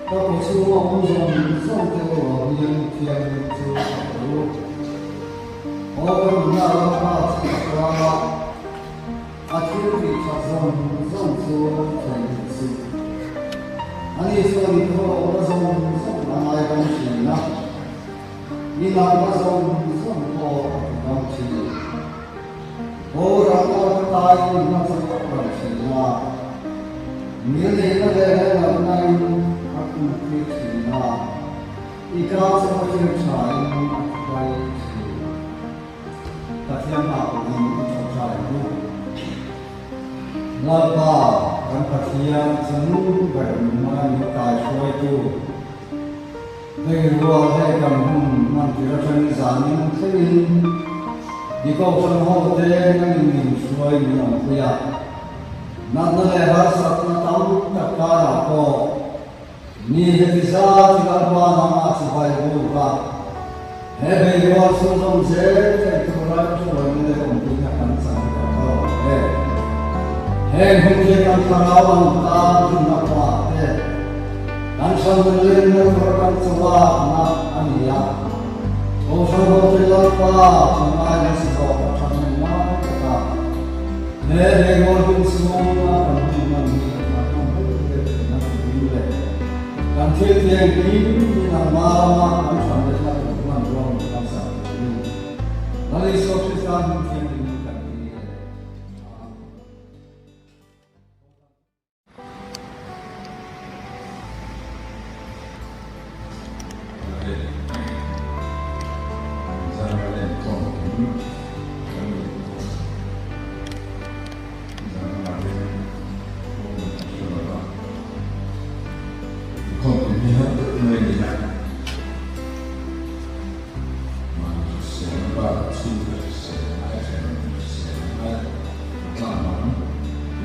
Ka kawchhunga awm zawng zawng te u a hming thianghlim chu ka hmu u. Aw ka nunna Lalpa chu ka kuang a, a thil tih that zawng zawng chu theihnghilh suh. Ani chuan i thawhna zawng zawng a ngaidam thin a, i natna zawng zawng pawh a ti dam thin. Aw ram aw ka tai nunna chu a rawn thin a, Milneihna leh lalnatnain a kumtir thin a, i ka chu a thil thain a hruai thin. Pathian hma pawhin i tawngtai ang u. Lalpa, kan Pathian chungnung ber nunna min kaihruaitu, hei rual hei kan hun hman tir atangin zanin thlengin i kohhran hote nangin min hruai min awmpui a. Natna leh harsatna tam tak karah pawh mi heti zat hi Lalpa nangmah chibai buk a, he beirual chhunzawm zel theih tura i hruaina leh awmpuina kan chan hi kan tho ang e. Heng hun hi kan thlarau ang tan rinna kawngah te, kan hranna lenna tur kan chawlakna a ni a. Kohhran hote Lalpa tunlai nasa zawk a thahnem ngai tak a. He leirual hun chhunga kan hun hman hi kan hman vek vek theihna turin leh kan thil tiang kim in an hma lama kan hran letna tur hmanrua min hmansak turin Lal Isua Krista hming thianghlim kan ti e. Amen.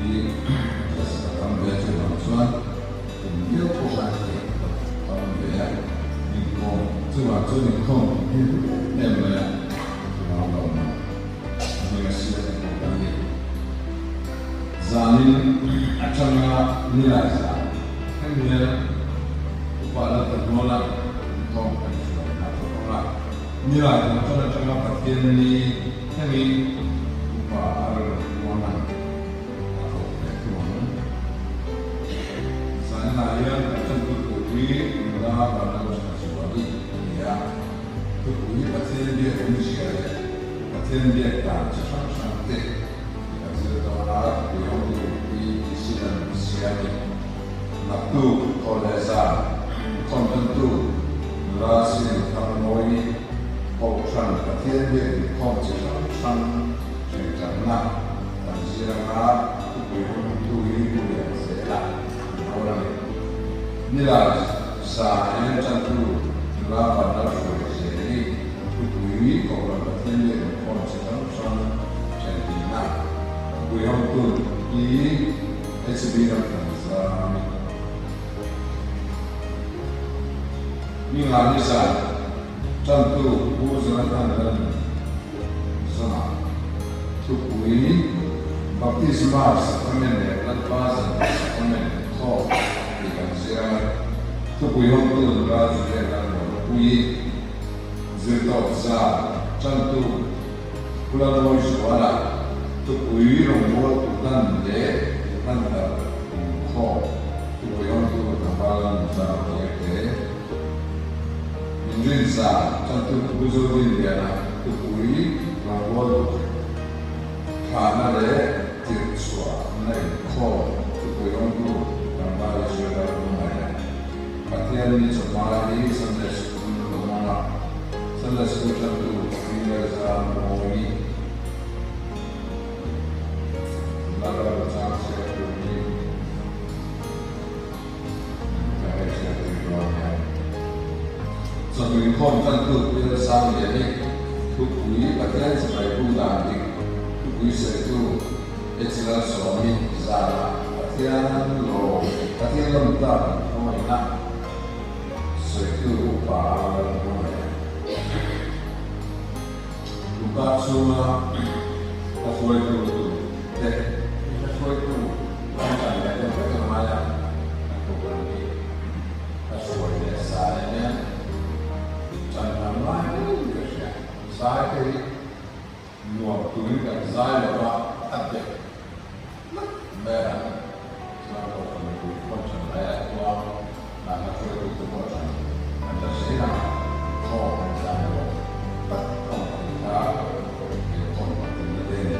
Hi ka tam ve chu vang chuan kum viau pawh a tam ve a, inkhawm chuvang chuan inkhawm hi hlu em em mai a, chuvang lo mah hming a siam pawh kan ni. Zanin atanga nilai zan thleng hian upa Laltahmuala inkhawm kan hruai a thawk ang a, nilai thawk tan atanga Pathian ni thlengin upa a rawn huang a. A thawk leh thung ang. Zaninah hian kan chantu tur hi nula Vanlal Tha Zuali a ni a. Thupui Pathian biak awmzia leh Pathian biak dan chi hrang hrang te i kan zir dawn a, thupui hotu hi Tisilan Siami, Naktuk Thaw leh Zan, Inkhawmtantu nula Sian Thangmawi, Kohhran Pathian biak inkhawm chi hrang hrang hrengṭanna kan zir anga thupui hun tu hi pu lian zel a an hawn a ni. Nilai zan hian ṭantu nula Vanlal hruai zel hi thupui Kohhran Pathian leh inkhawm chi hrang hrang ṭhenhina thupui hawngtu hi HB Ramthanzami. Ningani zan ṭantu Pu Jonathan Lalnun Zona thupui Baptisma Sacrament leh Lalpa Zanriah Sacrament thawk tih kan zir ang a, thupui hawngtu nula Juliet Lalmuanpuii zirtawp zan ṭantu Pu Lalmawi Zuala thupui rawngbawltu hlan leh hlan darh inkhawm thupui hawngtu Tlangval Lalnunzar Biakte. Inrinza chantu Pu Zodinliana thupui rawngbawltu thlahna leh tirhchhuahna inkhawm thupui awmtu Tlangval Israel Hmangaihna Pathian ni chawhma hi Sunday School lawmawma Sunday School chantu Pi Lalza Mawi Lalramchang Sialpui Chawhming khawm tantu Pu Sangliani thupui Pathian chibai bu dan dik thupui sawitu Echilal Sawmi zanah Pathian lawm Pathian lawm tlak an khawngaihna sawitu Upa Lalhmangaih Luka chhunga ka hruaitu tur te hi ka hruaitu tangkai leh deuh vek a ngai a, kan kohhran hi. La hruai leh Saia hian ṭan lam lai deuhin ka hria. Zai te hi nuam turin kan zai lo va, a bet tlat mai a. Chuan Kohhran mipui khawn ṭhan laiah chuan hnahna hruaitute pawh ṭan an la zel ang. Thawk an zai lo tak thawk tih kha he khawn pathumna te a ni.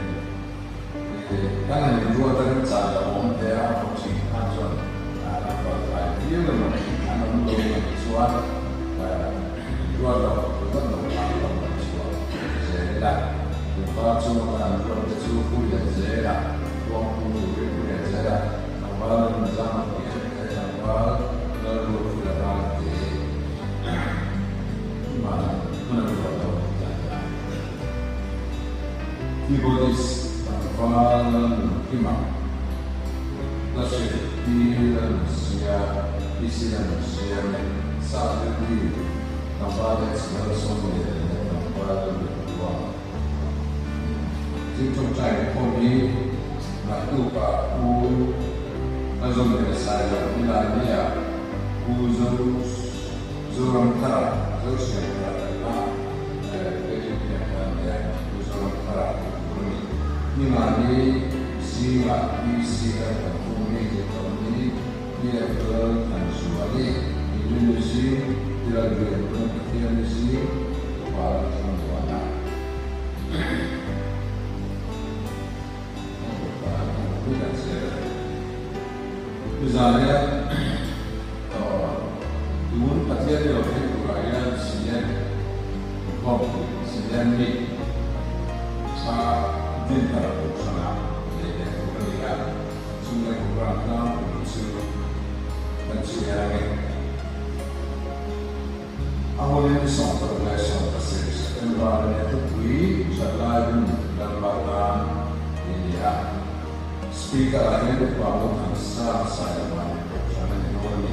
Kan han inruat a remchang lo awm hle a, a ṭhin khan chuan a kualfai viau emaw an awm lo a nih chuan inruat lo ringawt lo khan rawng kan chhuah zel ila. Tun kar chunga kan an ruat te chu Pu Lianzela, Tuangpu turin Pu Lianzela, tlangval Lalnunzama tih em te, tlangval Lalruatfila ral te hman hun an ruat lo tih a ni a. Keyboardist tlangval Lalnunkima, hla hrilh Pi Lalnunsia, PC Lalnunsiami, Sahrilli tlangval X Lalsawmliana leh tlangval Lallianbuanga a ni. Zing tawngtai inkhawm hi naktukah Pu Lalzawmliana Sailo Nilainia Pu Zoramthara Zosiamthara kalna Hmingah hi zingah PC kan kan khum hi zirtawm hi PF Lal Thanzuali Inrini zing Pilal Lianpuna Pathian zing Upa Lalthangluana Nizan hian tun Pathian ni lo thleng turah hian Silen inkhawmpui Silen mi tha dinthar kohhranah leh leh tur a ni a, chumi a program tlangpui chu kan chhiar ang e. A hunin 16 leh 27 September a nia thupui that lai hun Lalpa tan tih a ni a. Speaker ah hian Upa Nguthansang Sailova leh Kohhran a ni dawn a ni.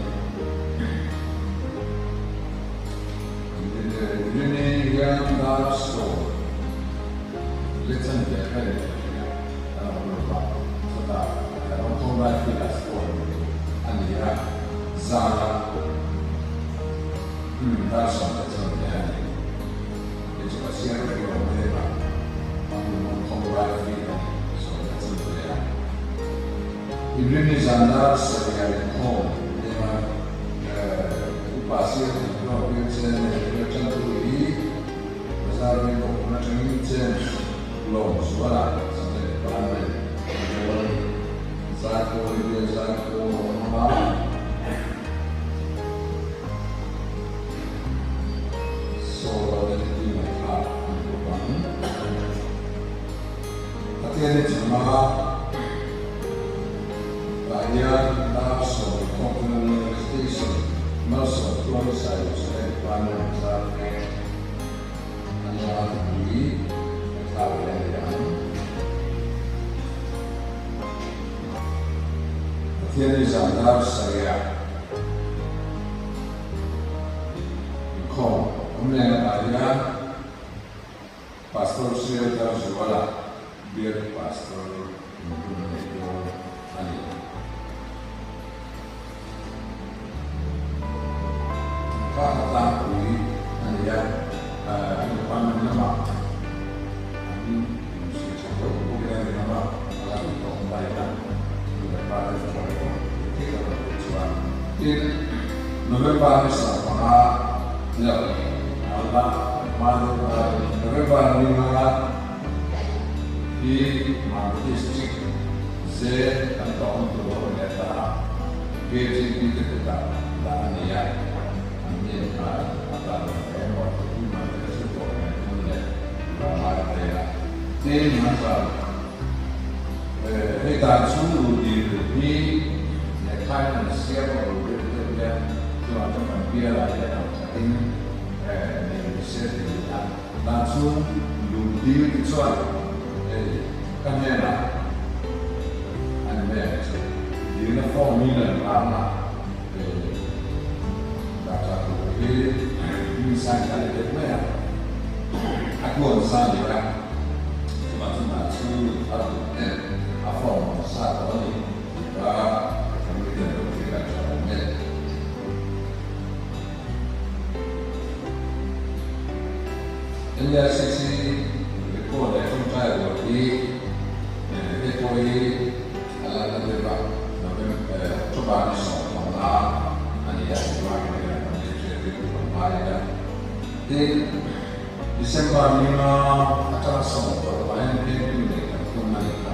Rini hian dar sawm leh chanve vel ka hria kan awm lo va, chutah Rawngthawng Rifle-ah score a ni a, zanah Dar 10 leh chanve a ni. Hei chu ka chhiar vek lo mek a, a hun awm tho lai field a ni 10 leh chanve a. Inrinni zan dar 7 ah inkhawm leng a, upa sir thawmhnaw bial chen leh bial tantu hi bazar veng kohhran atangin chen lawm zuala Sunday Department a dawn a ni. Zaipawl hi bial zaipawl a awm a. Solo te hi tui ngaihthlak an bawk ang. Pathian hi chhama tah hian dar 10 inkhawm chu London Station Malsawm Tluang Sailo Saheb Department zar veng a nia thupui ngaihthlak leh a ni ang. Pathian hi zan dar 7 ah Inkhawm awm leng atah hian Pastor Sialthar Zuala Biak Pastor inhun a nei dawn a ni. Kha kha tlangpui a ni a, department lamah an inhrilh tha deuh bawkin a rinawm a, a la ti tawh mai a, nu leh pa te chu hruai tawh thei lo ang tih chuan. Tin, November ni 15 lo a hma deuh a, November ni nga hi Mamit District zel kan tawh ang tur a rawn leh ta a, KGP te kutah dah a ni a, an hnen khan a kal lo hle maw tih hi Mamit a chu tawh hmel hun leh ram a rel a. Tin, an zan hei dan chhung lu dil hi lehkhain an siam a ru deuh deuh hian chuan chu kan bialah hian ang khatin nei ni se ti a. Dan chhung lu dil te chuan hei ka hnenah a ni mai ang chu. Dilna form hi lan rang a hei dah tha tur hi mi sign kha a ni deuh mai a, a tuan sa a ni a. Chuvang chu dan chhung lut thar duh ten a form awm sa tawh a ni tih kha committee an lo hrilh a tha awm e. NLCC report leh ṭawngṭai rual hi hei pawh hi a la na deuh a, November October ni 15 a ni a, tunlai hian kan inhriattir tur ang ngai ila. Tin, December ni nga atanga 16 hian vengtu nei kan tum a ni kha.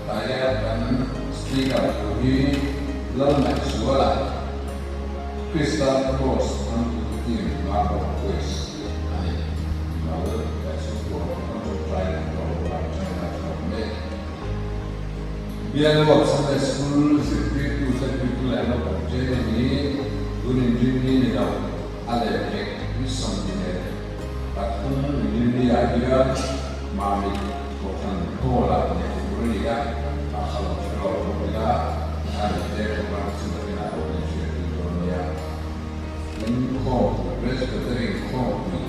Tah hian kan speaker tur hi Lalngaihzuala, Krista Cross Ramputu Team Marble Quiz a ni. Mimal leh chhungkua pawh kan ṭawngṭai kan lo lam ṭangkai ṭhawk mek. Bialruak Sunday School zirtirtute puitu leh naupang training hi tun inrinni ni lo a lehpek ni 23 inrinni ah hian Mamit Kohhran Hall-ah neih tur a ni a, a kha lo hre lo bawk ila, a nih te program chu nakinah lo kan inhriatpui dawn nia. Inkhawmpui, Presbytery inkhawmpui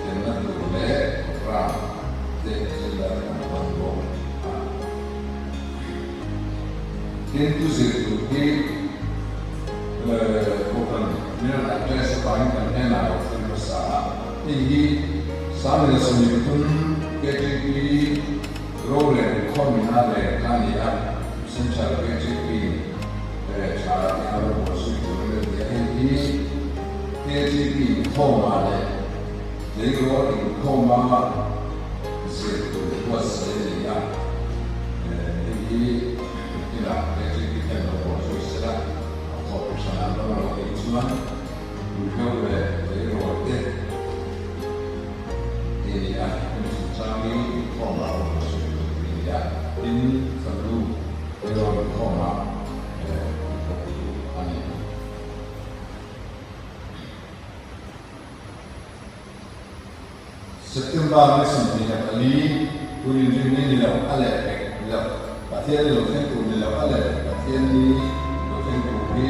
telna tur leh program te agenda te kan hman bawk a. Tin, thu zir tur hi Kohhran min rawn address avangin kan hnenah lo thleng hmasa a. Hei hi 1013 KTP rorel inkhawmina leh kha a ni a, Central KTP tha tih a lo buaizui tur a ni a ti a. Hei hi KTP inkhawmah leh tleirawl inkhawma zir tur buatsaih a ni a. Hei hi nakinah KTP hian lo buaizui sela, a thawhpui hran an ram a lo nih chuan Ruihhlo leh tleirawl te ti a ni a, hemi chungchang hi inkhawmah rawn la sawi tur tih a ni a, tin fanu tleirawl inkhawmah i thawk tur a ni. September ni 24, tun inrin ni ni lo a leh pek ni lo, Pathian ni lo thleng tur ni lo a leh pek Pathian ni lo thleng tur hi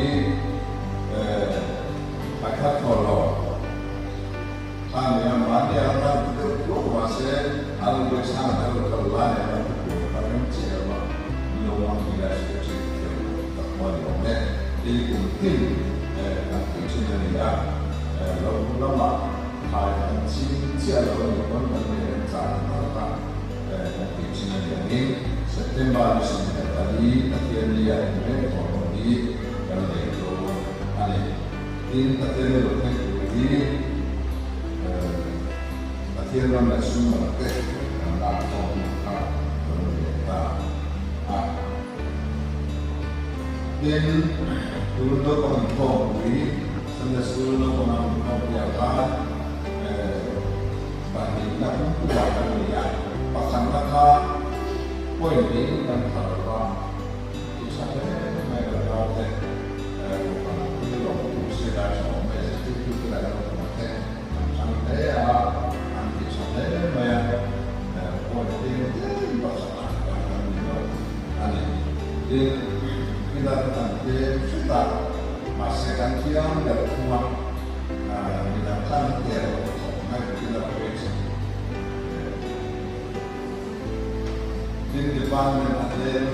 pakhat thaw lo kha a ni a, mahni a ram ti deuh kuau mahse a lo buai chhang a tel lo kal lai a ram ti tur a rem chiah lo a, ni lo ang ila hriat thin thiam lo tak pawh a ni awm e. Tin kum tin kan tih thin a ni a, lo lamah Thlai kan ching chiah lo a nih pawn kan nei reng chah ang tak a, kan tih thin a ni angin September ni 24 Pathian ni ah in reng tawh lo hi kan nei dawn a ni. Tin, Pathian ni lo thleng tur hi Pathian ram leh sum lam te kan lak khawm hun kha lo ni leh ta a. Tin, tun naupang inkhawmpui Sunday School naupang an inkhawmpuiah khan pahnihna kumpuiah kan ni a, pakhatna kha point niin kan pha lo va, ti tha hle mai kan naute kohhran an thil lawm tur se lai tha awm mai zirtirtute leh naupang te an tang hle a, an ti tha hle mai a, point tlem tlem pakhatah kan kan ni lo a ni. Tin, khilai kan tlem hret a. Mahse kan thiam ber thung a, midang khan an tel lo khawp mai bawkin a page Tin department a tlem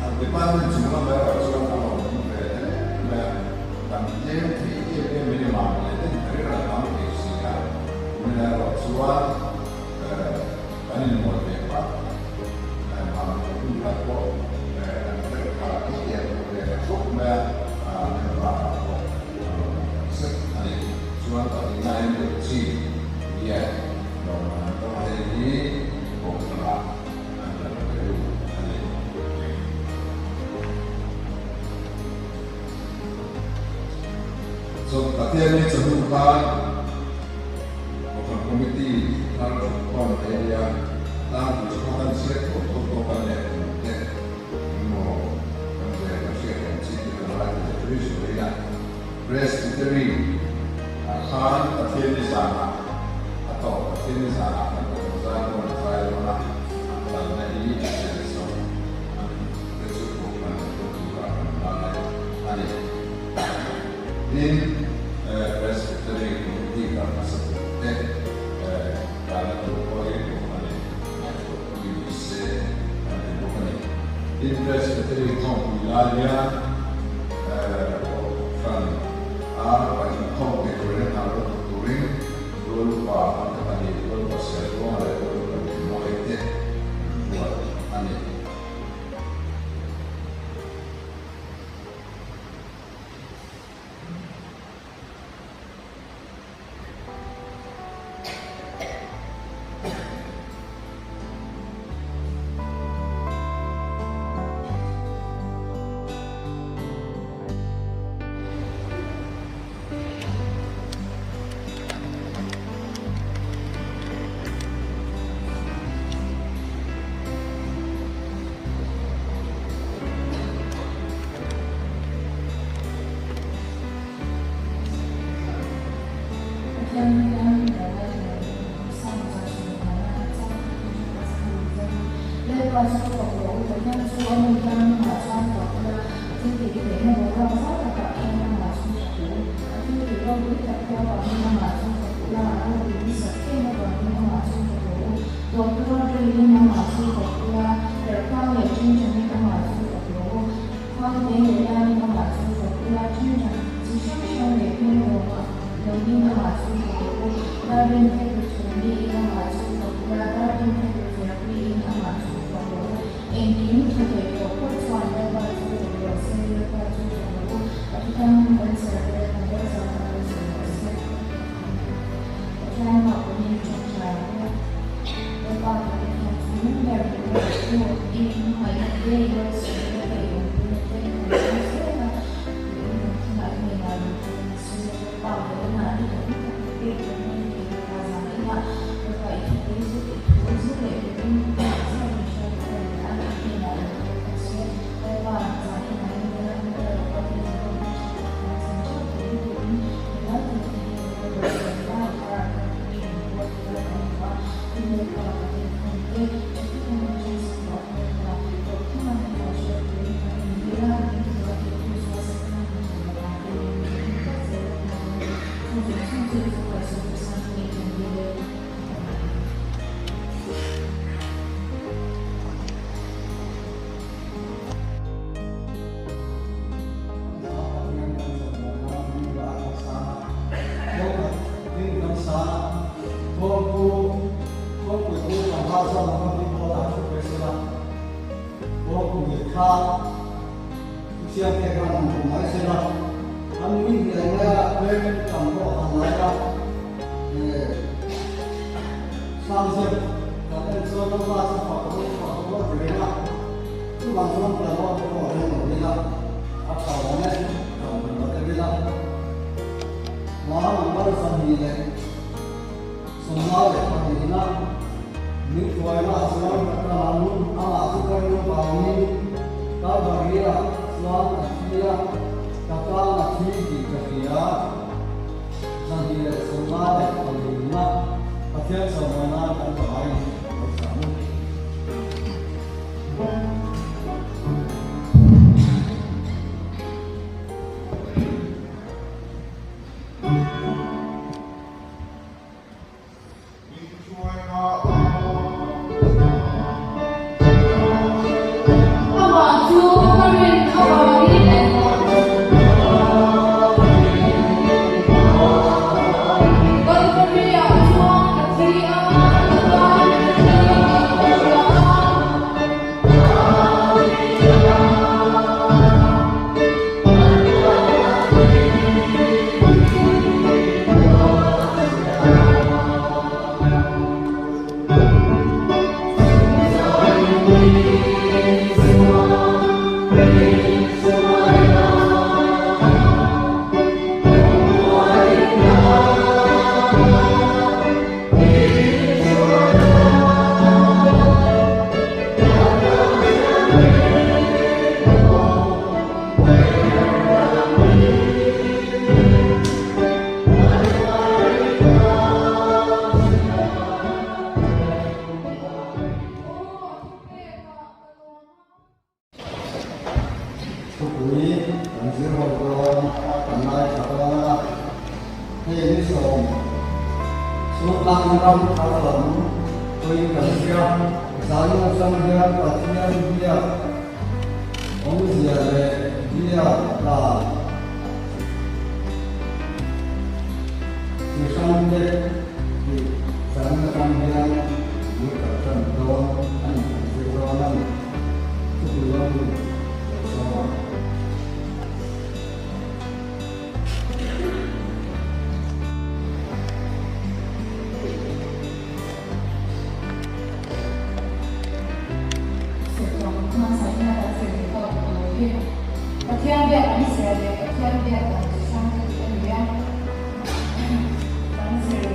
a, department chung lam erawh chuan a lo awm ve hle mai a, kan tlem thei em em mai ni mah leh den ber a tam thei si a, kumin erawh chuan kan inmawi ve phah mah leh hun khat pawh kan hreh phah tih em pawh ve ta khawp mai a, member ah pawh a lo awm tak zet a ni. Chuan pahnihna hian deuh chi hian lawmman an dawng a, hei hi Kohhranah an lo pe lut a ni. Pathian ni chawhnu khan Kohhran Committee thar thutkhawm nei nia tlangpui chu kha kan chhiat tawh tawh tawk a leh tum te engmaw kan rel kan hriat ang chi te kan lai leh Treasury a Presbytery ah khan Pathian ni zanah a tawp Pathian ni zanah kan Kohhran zai dawn a zai dawn a an kalna hi a tel zo an te chu Kohhran hnathawk turah kan ngai a ni. Tin, Presbytery Committee kal hmasa tur te kalna tur pawh hi Kohhranin ngaihtuahpui ni se kan ti bawk a ni. Tin, Presbytery khawmpui lai hian Kohhran a pa inkhawm pe turin hna lo thawk turin. Pual Upa te pahnih, Pual Upa Sialruanga leh Pual Upa Rinmawia te an ruat a ni. Thupui kan zir ho dawn kan ngaithla dawn a, hei ni sawm chu tlang ram thar lam hawi kan zir a, zan atang hian Pathian biak awmzia leh biak dan chi hrang te. atang hian bul kan tan dawn a ni, kan zir dawn a ni. Thupui rawng lo sawm ang. Pathian biak an zir leh Pathian biak dan chi hrang te tih a ni a, kan zir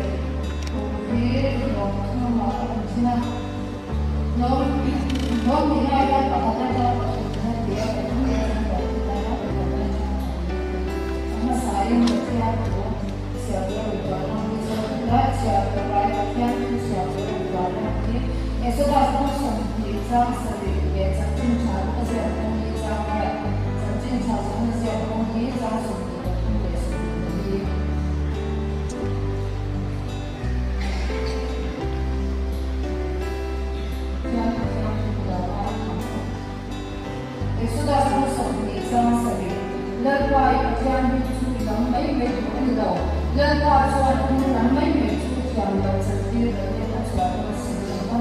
tur hi lawm thumah a awm thin a, lawm lawm ni lai hian pakhat atanga pathumna ti a, pathum leh chang lo tih lai a pakhat atanga pathumna ti a hmasain Pathian thu chhiar tur a rawn tuah hmang hi chu lai chhiar tur lai Pathian thu chhiar tur a rawn tuah hmang hi Exodus bung 20 chang sarih leh chanchin tha luka ziak bung hi chang riat chanchin tha zawhna ziak bung hi chang 23 leh 24. Pathian Pathian thu dana a tham a. Exodus bung 20 chang sarih Lalpa i Pathian hming chu i lam mai mai tur a ni lo. Lalpa chuan hming lam mai mai chu thiam lo chantir lovin a chhuah dawn si lo va.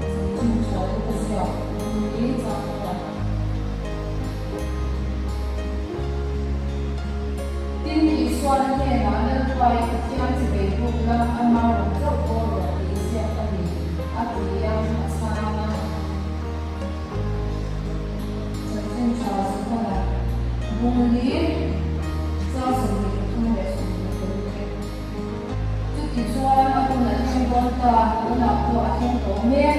Chanchin tha luka ziak bung hi chang hian. Tin, Isuan a hnenah, Lalpa i Pathian chi bei buk la, ama rawn chauh pawh rawh tih ziak a ni, a ti a, a chhang a. Chanchin tha Johana bung li chang 23 leh 24 te. Chutichuan a hun a thleng dawn ta, tunah pawh a thleng tawh mek.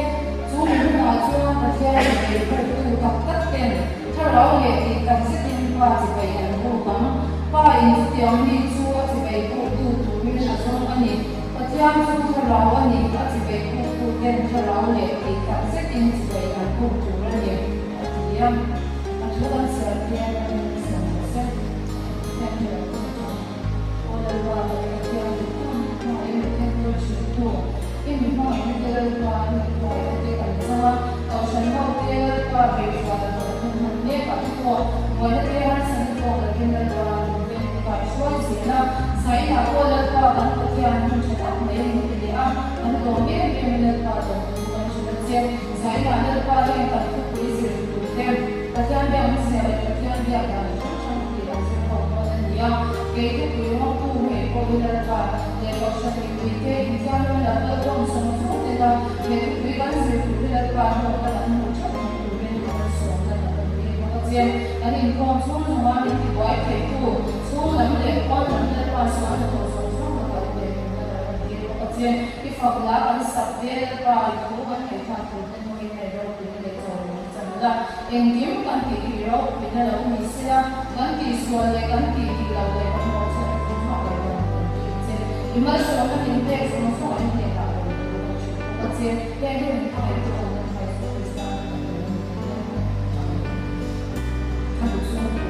Chu mi hunah chuan Pathian chibai buktu tak tak ten thlarau leh tih tak zetin Pa chibai an buk ang. Pa in chutiang mi chu a chibai buktu turin a zawng a ni. Pathian chu thlarau a ni, a chibai buktu ten thlarau leh tih tak zetin chibai an buk tur a ni, a ti a. A thu kan chhiar hian a insiam lo se, Pathian hi lo thawk tawh. Aw Lalpa, ka Pathian dik tak hmangaih leh enkawl thintu, i mi hmangaihna te Lalpa, i mi khawngaihna te kan chang a, Kohhran ho te Lalpa beihrual a kan hun hman mek ah te pawh buaina te harsatna tawk lovin Lalpa min veng te kai hruai zel a, Zainah pawh Lalpa kan Pathian hun tha tak mai min ti leh a, kan lawm em em a Lalpa lawmthu kan hrilh a che. Zainah Lalpa hian kan thupui zir tur te, Pathian biak hmasa leh Pathian biak dan hrang hrang tih an zir ho dawn a ni a, kei thupui hawngtu ngei pawh hi Lalpa leh Kohhran mipui te inthianghlim lo kal khawm sawng sawng te la, he thupui kan zir tur hi Lalpa hlawkna kan hmuh theuh theih turin malsawmna kan rawn dil bawk a che. Kan inkhawm chhung zawnga min tibuai theitu chhung lam leh pawn lam Lalpa sual hnathawh zawng zawng lakah i venhimna kan rawn dil bawk a che. I fak la kan sak te Lalpa i thu kan ngaihthlak tur te hmangin hei ropuina leh chawimawi chan la. Engkim kan tih hi ropuina lo ni sela, kan tihsual leh kan tih dik loh leh kan mawhchhiatna chu hmak leh dawn kan tih che. I malsawmna min pek zawng zawng in hnenah lo tur kan hrilh bawk a che. Heng hi min hmangaihtu awmna tha Isua Krista hming a tel a ni tih hian Amen. A bu chhung thu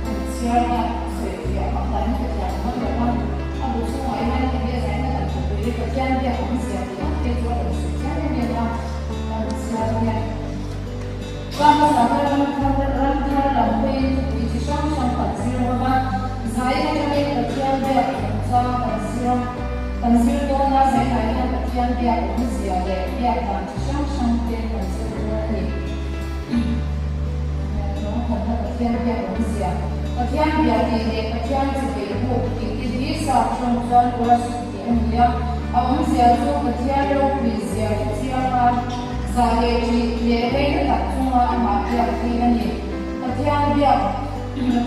a bu chhiar a sawi thiam a hlain ka thiam ngawt lo a, a bu chhungah hian enge zaina kan thupui hi Pathian biak awmzia tih ang te chu a rawn sawi chiang em em a. Kan chhiar hian Ka hmasa kha ram thar ram thar lam hawiin thupui chi hrang hrang kan zir ho va, zai atangin Pathian biak chungchang kan zir a, kan zir dawn a, zainah hian Pathian biak awmzia leh biak dan chi hrang hrang te kan zir dawn a ni. Rawng khatna Pathian biak awmzia, Pathian bia tih leh Pathian chi beih buk tih te hi sap ṭawng chuan worship tih a ni a, a awmzia chu Pathian ropui zia hre chiang a, zah leh ṭih leh reina tak chunga amah biak hi a ni. Pathian biak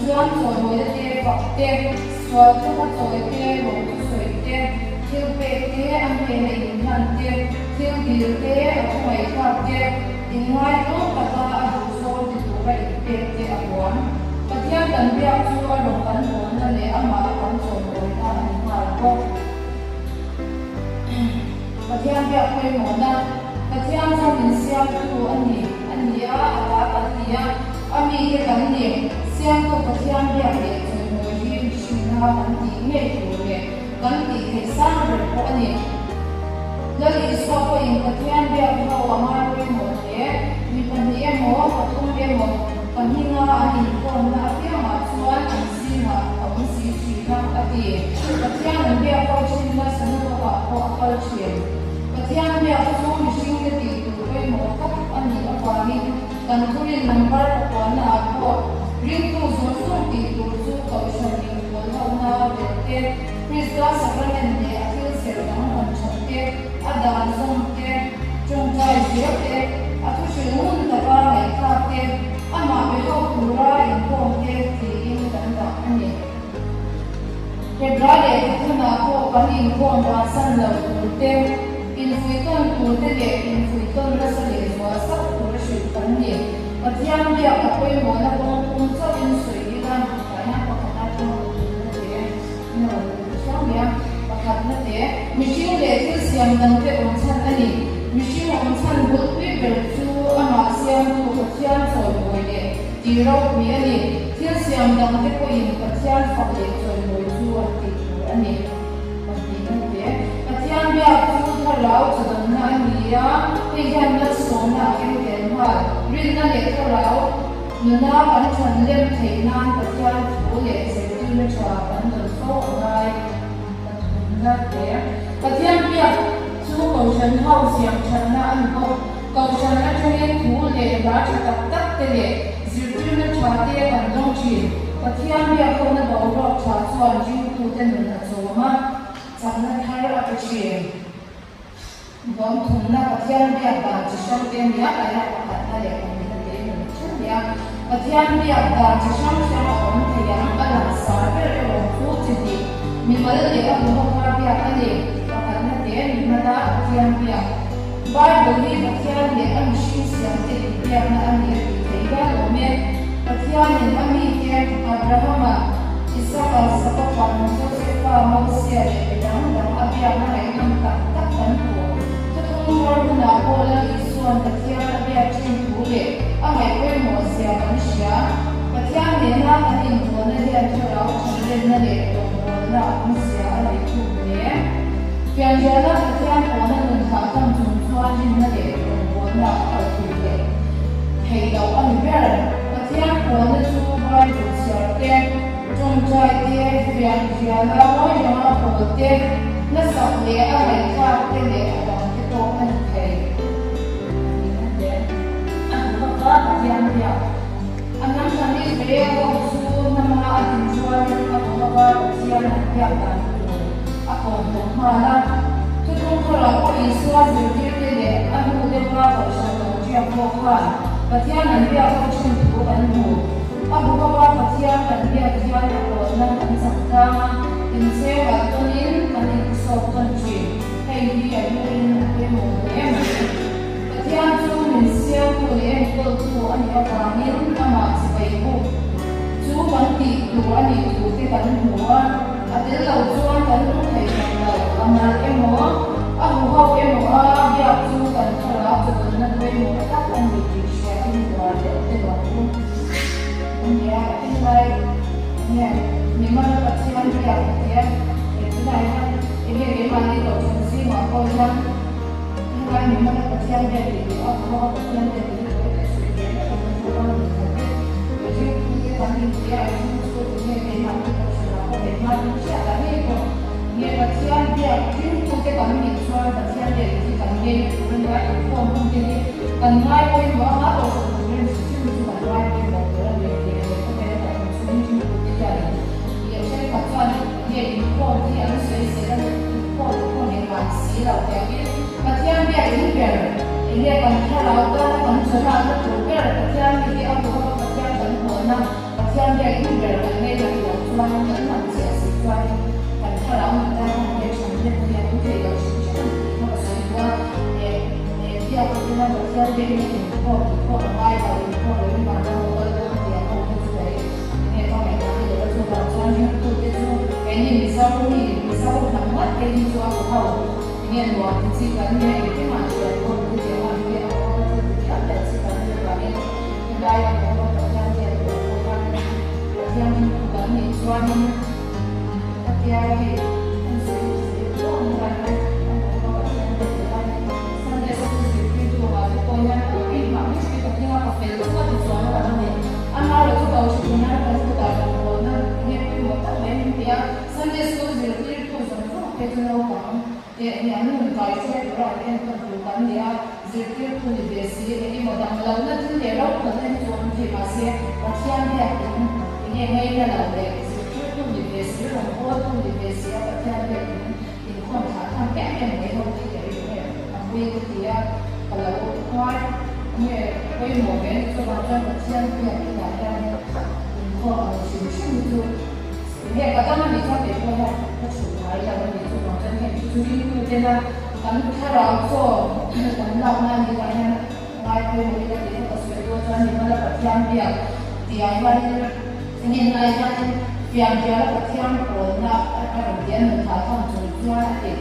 chuan chawimawina te, fak te, sual thuma chawi te, rawh thusawi te, thil pek te, a hnena inhlan te, thil dil te, a thu ngaihthlak te, inngaihtlawm taka a duhzawn ti tura inpek te a huam. Pathian kan biak chu a rawn kan bawnna leh amah kan chawimawina a ni nghal bawk. Pathian biak pawimawhna, Pathian chu min siamtu a ni, a ni a, a ta kan ni a, a mite kan ni. Siamtu Pathian biak leh chawimawi hi mihrinna kan tih ngei tur leh kan tih theih sang ber pawh a ni. Lal Isua pawhin Pathian biak ho a ngai pawimawh hle. Mi pahnih emaw, pathum emaw, pahninga an inkhawmna apiangah chuan an zingah a awm si thin. kha, a ti. Pathian an biak ho thinna synagogue-ah pawh a kal thin. Pathian biak chu mihringte tih tur pawimawh tak a nih avangin kan thurin number pakuanaah pawh ringtu zawng zawng tih tur chu kohhran inpawlhlohna tel te, Krista sacrament leh a thil serh dang hawn that te, a dan zawm te, tawngtai zel te, a thuhrilh ngun taka ngaihthlak te, amah be ho tura inkhawm te tiin kan dah a ni. Hebrai lehkhathawnah pawh kan inkhawm bansan loh tur te, infuihtawn tur te leh infuihtawn nasa lehzual sak tur a hrilh kan ni. Pathian biak a pawimawhna kawng thum chauhin sawi ila, tah hian pakhat atanga pathumna te in a rawn lut chiang mai a, pakhatna te, mihring leh thil siam dangte awm chhan a ni. Mihring awm chhan bulpui ber chu amah siamtu Pathian chawimawi leh tih ropui a ni. Thil siam dangte pawhin Pathian fak leh chawimawi chu an tih tur a ni. Pahnihna te, Pathian biak chu thlarau chawdawmna a ni a, hei hian malsawmna a keng tel nghal. Rinna leh thlarau nuna kan than lem theih nan Pathian thu leh zirtirna tha kan dawn fo a ngai. Pathumna te, Pathian biak chu Kohhran ho siam thatna a ni bawk. Kohhran atangin thu leh hla tha tak tak te leh zirtirna tha te kan dawng thin. Pathian biak hona boruak tha chuan ringtute nun a chawm a, chakna thar a pe thin. Bawngthumna Pathian biak dan chi hrang te nia kaina pakhatna leh pahnihna te nun theuh nia. Pathian biak dan chi hrang hrang a awm thei ang, a langsar ber erawh chu chi hnih, mimal leh a huhopa biak a ni. Pakhatna te mimala Pathian biak. Bible hi Pathian leh a mihring siamte inbiakna a ni a tih theih hial awm e. Pathianin a mite Abrahama, Isaka, Jakoba, Josefa, Mosia leh mi dang dang a biakna ngaihnawm tak tak kan hmu. Thuthlung thar hunah pawh Lal Isua'n Pathian a biak thin thu leh a ngaihpawimawh zia kan hria. Pathian nena kan inpawhna hian thlarau thanlenna leh rawngbawlna a awmzia a nei thuk hle. Fianriala Pathian pawhna nun hahdam chung chuan rinna leh rawngbawlna a kalpui leh theih loh a ni ber. Pathian pawhna chu Bible chhiar te, tawngtai te, fianriala ngawi renga pawl te, hnasak leh a ngaihthlak te leh a dang te pawh a ni thei. A duhawk a, Pathian biak. A hnam hnam Israel ho chu hnama a din rualin a duhawk a, Pathian an biak dan tur a kawm tawh nghal a. Thuthlung tharah pawh Isua zirtirte leh a hnu deuha kohhran lo ṭiak pawh khan Pathian an biak ho ṭhin thu kan hmu. A duhawk a, Pathian kan biak hian a pawlna kan chak tlang a, inchheng alh tawnin kan intisawk tawn ṭhin. Hei hi a hnuin a pawimawh hle mai. Pathian chu min siamtu leh enkawltu a nih avangin amah chibai buk chu kan tih tur a nih thu te kan hmu a, a tel lo chuan kan hmu thei tawh lo. A mal emaw, a huho emaw a biak chu kan thlarau chawdawlna pawimawh tak a ni tih hria in buar deuh deuh ang u. A nia, englai nge mimala Pathian biak te tunah hian enge keimahni kohhran zingah pawh hian Helai mimala Pathian biak tih duh a, khaw a Pathian biak tih hi tawi leh sawi ve vek ang chu a ni khat e. Ringtute kan inti a, a then chu tinge keimahni kohhranah pawh keimahni hriat ah ngei pawh nge Pathian biak ringtute kan nih chuan Pathian biak tih hi kan ngei na tur a nia, inkhawm hun te hi kan ngai pawimawh anga kohhran tur rin hrim hrim chu kan ngai pawimawh tur a ni tih leh khawvel a kan chhung ringtute hian ih a thenkhat chuan nge inkhawm hi an sawi zel a ni. Inkhawm inkhawm engmah ni si lo tih angin Pathian biak in ber enge kan thlarau tana kan chawlakna tur ber Pathian mi te a hmuh a Pathian kan hmuhna Pathian biak in ber kan ngei tak loh chuanin kan hnam chiah si chuanin kan thlarau nun tan han he than hlek hi a awm thei lo hrim hrim a ni tih kha ka sawi duh a eh eh biak atana Pathian biak in inkhawm inkhawm a ngai lo inkhawm lo in vanram a kal dawn tih ang ho hi chu hei Enge ka ngaihtuah ni lo a chuvang chuan ringtute chu keini Mizo mi Mizo hnam ngat te hi chu a hmu ho. Enge nuam ti chi kan nia engkimah hriat pawh ni te ang te a hmu ho thil ti diam diam chi kan nia vangin helai a hmu ho Pathian hian duh pawh khan Pathian ringtu kan nih chuanin Katia hei an sawi sawi tawh ang helai hian a hmu ho Pathian hian ti lai hian Sunday school zirtirtu ah te pawh hian keimah hi hri ka thleng a ka fel chu ka ti chuang lo a ni. Amaherawhchu ko hri tuna kan kutah rawngbawlna enge pawimawh tak mai min ti a. chu naupang te enge an nun kaihruai tura an enkawl tur kan ni a, zirtirtu ni ve si, engemaw damlohna thil leh rokhawlhna hi chu awm thei mahse Pathian biakin enge ngaina lo leh zirtirtu ni ve si, rawngbawltu ni ve si a Pathian biakin inkhawm thlah tham em em mai ho hi ka ring nge a pui ka ti a, ka lo ngai nge pawimawh ve a ni chuvang chuan Pathian biakin ah hian inkhawm ang hrim hrim hi chu Nge ka dam a nih chuan kei pawh hian ka chhun ngai lo a ni chuvang chuan heng chu chu ringtu tena kan thlarau chaw kan lakna a nih vang hian ngai pawimawh ila tih kha ka sawi dawn chuan Nirmala Pathian biak tih ah hianin enge nai hianin fiamriala Pathian pawlna a rawn ti a nun thah tham chung chuan a ti.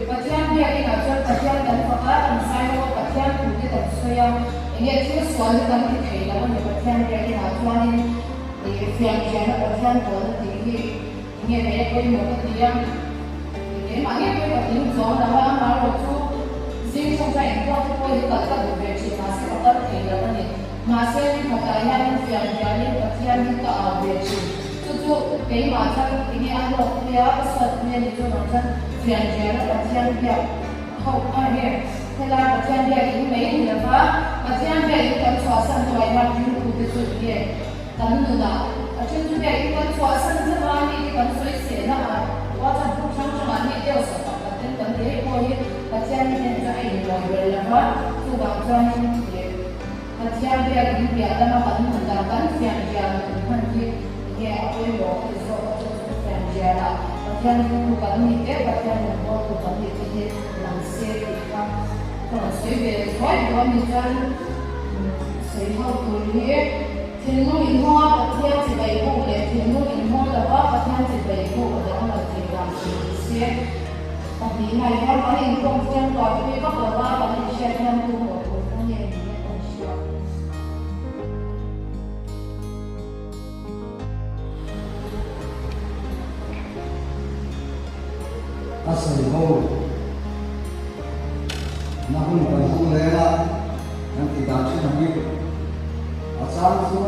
Pathian biak inah chuan Pathian kan fak a, kan sai ho a, Pathian thu te kan sawi a, enge thil sual hi kan ti thei lo a ni Pathian biak inah chuanin. Ih fiamfiahna Pathian pawlna tih hi enge hei a pawimawh ka ti a, keimah ngei pawhin ka tling chuang lo a, amaherawh chu zing thawmhnaw inkhawm te pawh hi kal ka duh ve thin mahse ka kal thei lo a ni. Mahse ni khatah hianin fiamfiahin Pathian hi ka au ve thin. Chu chu keimah chuan enge a hlawkpui a, ka suatpui a ni chuvang chuan fiamfiahna Pathian biak ho a nge helai Pathian biak in mai ni lova Pathian biak in kan chhuahsan hnuai hian ringtute chu enge Kan nunah a then chu biakin kan chhuahsan zeuh a, mi te kan sawi sehna ah WhatsApp group hrang hrangah mi deuh sak tak tak ten kan ti hei pawh hi Pathian hi hnen chuan a inlawi ber lo va, chuvang chuanin ih Pathian biakin piah lama kan nun dan kan fianrial nun hman hi enge a pawimawh ka ti zawk a, chu chu fianrial ah Pathian ringtu kan ni te, Pathian rawngbawltu kan ni te hi lang se tih kha ka rawn sawi ve thuai duh a ni chuan sawi ho tur hi. Thinlung inhawng a Pathian chibai buk leh thinlung inhawng lova Pathian chibai buk a dang lo thei dan tih ni se. Pahnihna i hian kan inkawm thiam tuah thui vak lova kan inhriat hian tu mawh tur kha nge ni a kan hriat. A sawi ho na hun kan hmang leng a. Kan ti dan thin ang i, a chang chu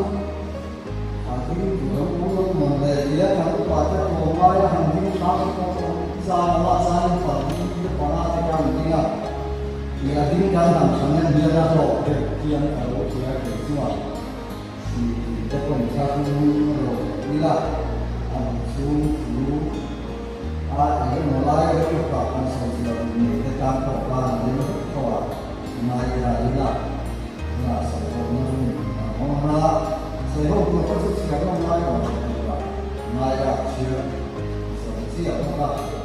a ding duh lo awm lo mawn le tia kan upa te tlawm laia han ding hram te pawh chu zan a la zanin pal hi te panga te khan an ding a, i a ding kan han than en hian a hlawk deuh hian ka lo hria kei chuan i te pawhin thlarung rawh ila a duh chhung thu a engemaw lai rilrukah kan sawi fiah duh nei te tan pawh khan a rem vek tho a. Ngaia ila ila sawi ho na hun a hawng a, sawi ho tur kha chu chhiar lawm lai awm lo tura ngaia chhiar sawi chiah bawk a.